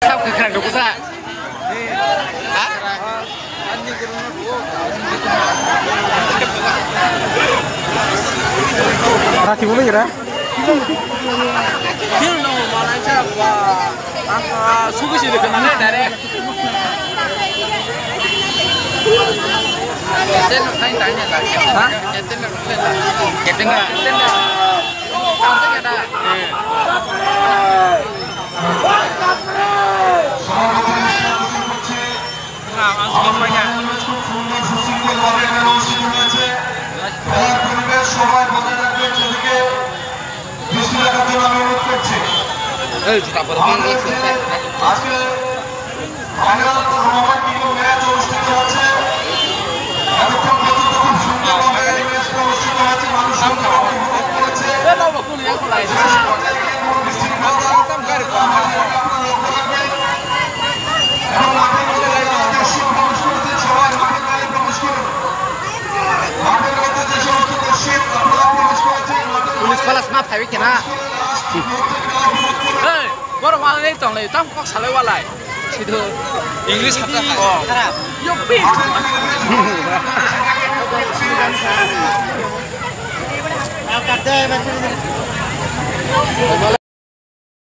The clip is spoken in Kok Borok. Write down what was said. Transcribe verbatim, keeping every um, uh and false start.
Sak kwkhwrang rok bwsa. Ha? Rati bo ngira. Film no manaisa ba. Ang, ah, sugi sidi kana direct. Captain no thain thain la. Ha? Captain no thain la. Captain no. Captain no. এই জুতা পরে আমাদের এখানে আজকে final romantic match অনুষ্ঠিত হচ্ছে। এতক্ষণ পর্যন্ত খুব সুন্দরভাবে এই ম্যাচটা অনুষ্ঠিত হয়েছে, মানুষ সুন্দরভাবে উপভোগ করেছে। শেষ পর্যায়ে গিয়ে কোনো বিশৃঙ্খলা হয়নি, আপনারা লক্ষ্য রাখবেন। এবং মাঠের মধ্যে যারা দর্শক প্রবেশ করেছেন, সবাই মাঠের বাইরে প্রবেশ করুন। মাঠের মধ্যে যে সমস্ত দর্শক আপনারা প্রবেশ করেছেন, মাঠের পুলিশ মধ্যে পালাস ma phaiwi kena. Last মুহূর্তে খেলা উপভোগ করুন। Borok walai tong lai, tam kok salai walai. Sido. English hapta. Oh. Yo, please.